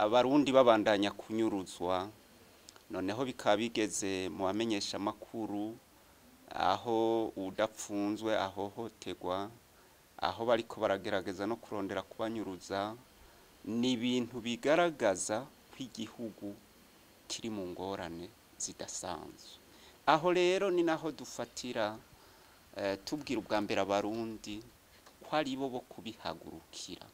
Abarundi babandanya kunyuruzwa, noneho bikaba bigeze mu bamenyeshamakuru, aho udapfunzwe ahohoterwa, aho bariko baragerageza no kurondera kubanyuruza. Ni ibintu bigaragaza ko igihugu kiri mu ngorane zidasanzwe. Aho rero ni naho dufatira tubwira ubwa mbere Abarundi ko ari bo bo kubihagurukira.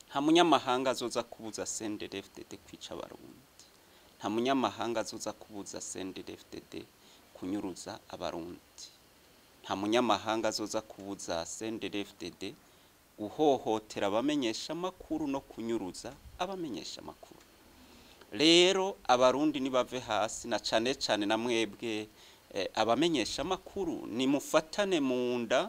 Nta munyamahanga azoza kubuza CNDD-FDD kwica Abarundi, nta munyamahanga azoza kubuza CNDD-FDD kunyuruza Abarundi, nta munyamahanga azoza kubuza CNDD-FDD guhohotera abamenyeshamakuru no kunyuruza abamenyeshamakuru. Rero Abarundi nibave hasi, na cane cane na mwebwe abamenyeshamakuru, nimufatane mu nda,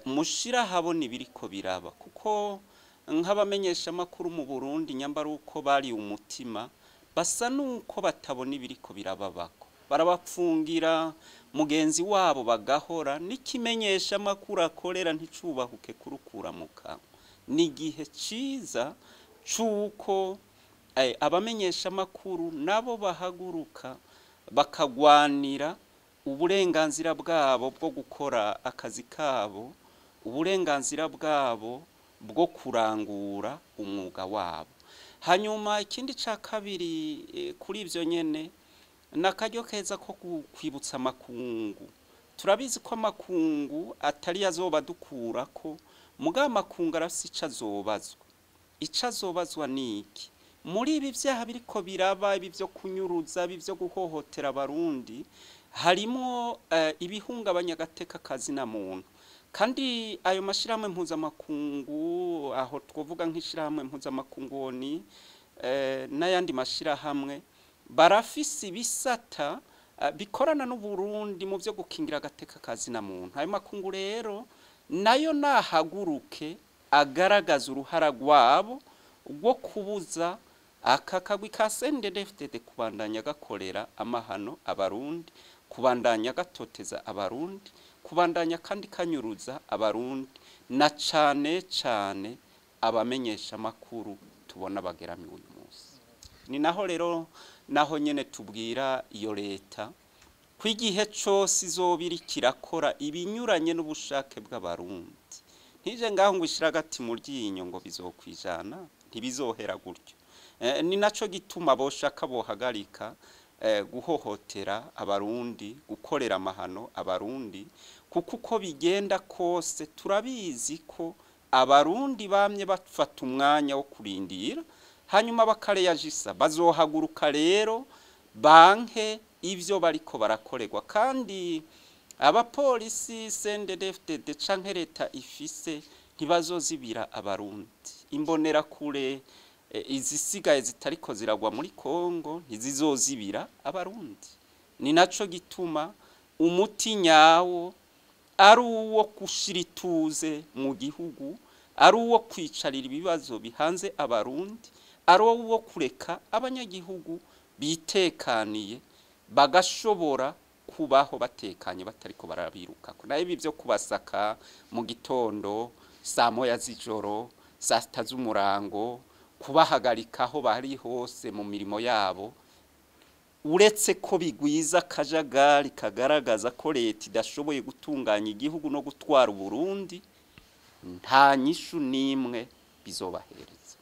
mushira ahabona ibiriko biraba, kuko nk'abamenyeshamakuru mu Burundi nyambara uko bari umutima basa nuko batabona ibiriko birababako. Barabapfungira mugenzi wabo bagahora, n'ikimenyeshamakuru akorera nticubahuke kurukura mu kanwa. Ni igihe ciza c'uko abamenyeshamakuru nabo bahaguruka bakagwanira uburenganzira bwabo bwo gukora akazi kabo, uburenganzira bwabo bwo kurangura umwuga wabo. Hanyuma ikindi ca kabiri kuri ivyo nyene, nakaryo keza ko kwibutsa amakungu. Turabizi ko amakungu atari azoba dukurako, mugabo amakungu arafise ico azobazwa. Ico azobazwa ni iki? Muri ibi vyaha biriko biraba, ibi vyo kunyuruza, ibi vyo guhohotera Abarundi, harimwo ibihungabanya agateka kazina muntu. Kandi ayo mashirahamwe mpuzamakungu, aho twovuga nk'ishirahamwe mpuzamakungu ONU n'ayandi mashirahamwe, barafise ibisata bikorana n'Uburundi mu vyo gukingira agateka kazina muntu. Ayo makungu rero nayo nahaguruke agaragaza uruhara rwabo rwo kubuza aka kagwi ka CNDD-FDD kubandanya gakorera amahano Abarundi, kubandanya gatoteza Abarundi, kubandanya kandi kanyuruza Abarundi, na cane cane abamenyeshamakuru tubona bageramiwe uyu munsi. Ni naho rero naho nyene tubwira iyo leta ko igihe cose izoba iriko irakora ibinyuranye n'ubushake bw'Abarundi, ntije ngaho ngo ishire agati mu ryinyo ngo bizokwijana, ntibizohera gutyo. Ni naco gituma boshaka bohagarika guhohotera Abarundi, gukorera amahano Abarundi, kuko uko bigenda kose turabizi ko Abarundi bamye bafata umwanya wo kurindira hanyuma bakareyajisa. Bazohaguruka rero banke ivyo bariko barakorerwa, kandi abapolisi CNDD-FDD canke leta ifise ntibazozibira Abarundi. Imbonerakure izisigaye zitariko ziragwa muri Kongo ntizizozibira Abarundi. Ni naco gituma umuti nyawo ari uwo gushira ituze mu gihugu, ari uwo kwicarira ibibazo bihanze Abarundi, ari uwo kureka abanyagihugu bitekaniye bagashobora kubaho batekanye batariko barabirukako. Nayo ibi vyo kubasaka mu gitondo, saa moya z'ijoro, saa sita z'umurango, kubahagarika aho bari hose mu mirimo yabo, uretse ko bigwiza akajagari kagaragaza ko leta idashoboye gutunganya igihugu no gutwara Uburundi, nta nyishu n'imwe bizobahereza.